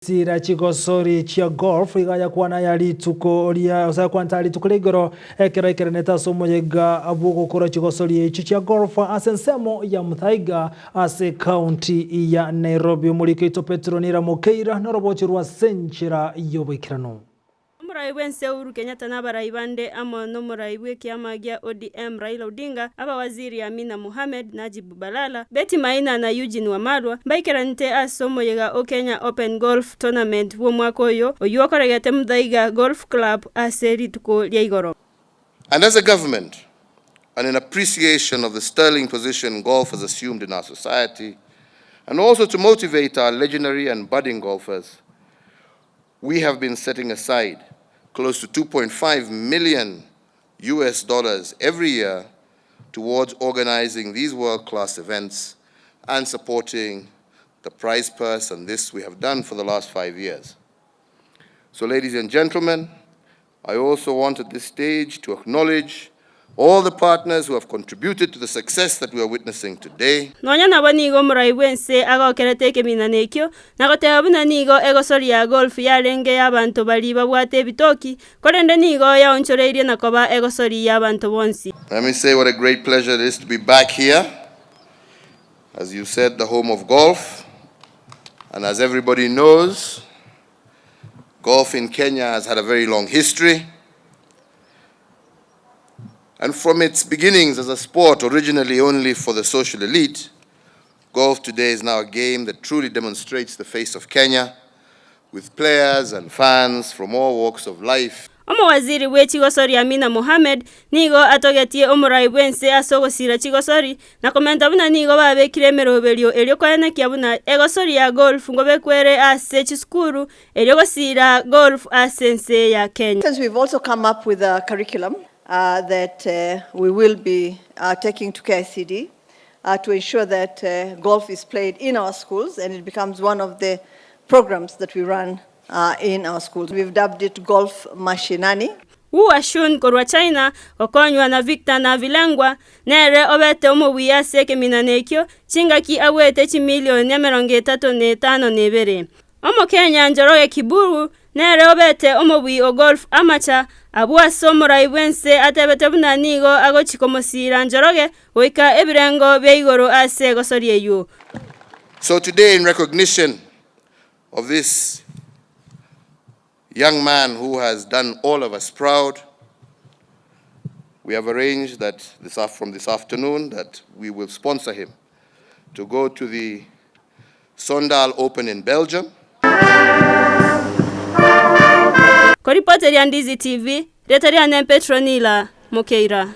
Sira chigosori chia golf iga yakwana aya rituko ria gose yakwanete aya rituko ria igoro ekero aikeranete ase omoyega bw'ogokora chigosori echio chia golf ase ensemo ya Muthaiga ase ekaunti ya Nairobi. Omoriki oito Petro Nira Mokeira norobochi rwa ase enchera y'oboikeranu. Omorai bw'ense Uhuru Kenyatta na abarai bande amo nomorai bw'ekiama gia ODM Raila Odinga, abawaziri Amina Mohamed, Najib Balala, Betty Maina na Eugene Wamalwa mbaikeranete ase omoyega o Kenya Open Golf Tournament bw'omwaka oyo oyio okoregete Muthaiga Golf Club ase rituko ria igoro. And as a government, and in appreciation of the sterling position golf has assumed in our society, and also to motivate our legendary and budding golfers, We have been setting aside close to 2.5 million US dollars every year towards organizing these world-class events and supporting the prize purse, and this we have done for the last 5 years. So ladies and gentlemen, I also want at this stage to acknowledge all the partners who have contributed to the success that we are witnessing today. Nonya nabo nigo omorai bw'ense agokerete ekeminana ekio, na goteba buna nigo egosori ya golf yarenge y'abanto baria babwate ebitoki, korende nigo yaonchoreirie na koba egosori y'abanto bonsi. Let me say what a great pleasure it is to be back here, as you said, the home of golf, and as everybody knows, Golf in Kenya has had a very long history. And from its beginnings as a sport originally only for the social elite, golf today is now a game that truly demonstrates the face of Kenya with players and fans from all walks of life. Omowaziri bwe chigosori Amina Mohamed nigo atogetie omorai bw'ense ase ogosira chigosori na komenta buna nigo babekire emeroberio erio koenekia buna egosori ya golf ngobekwere ase chisukuru erio gosira golf ase ense ya Kenya. Since we've also come up with a curriculum that we will be taking to KICD to ensure that golf is played in our schools and it becomes one of the programs that we run in our schools. We've dubbed it Golf Mashinani. Wu Hashun korwa China, gokonywa na Victor Navilengwa, nere obete omobuya ase ekeminana ekio, chingaki abuete chimilioni 35 na ibere. Omokenya Njoroge Kiburu nere obete omobui o golf amateur, abwo ase omorai bw'ense atebete buna nigo agochi komosira Njoroge goika ebirengo bia igoro ase egosori eyio. So today in recognition of this young man who has done all of us proud, we have arranged that this, from this afternoon that we will sponsor him to go to the Sondal Open in Belgium. Koripoteria Ndizi TV, rieta riane Petronila Mokeira.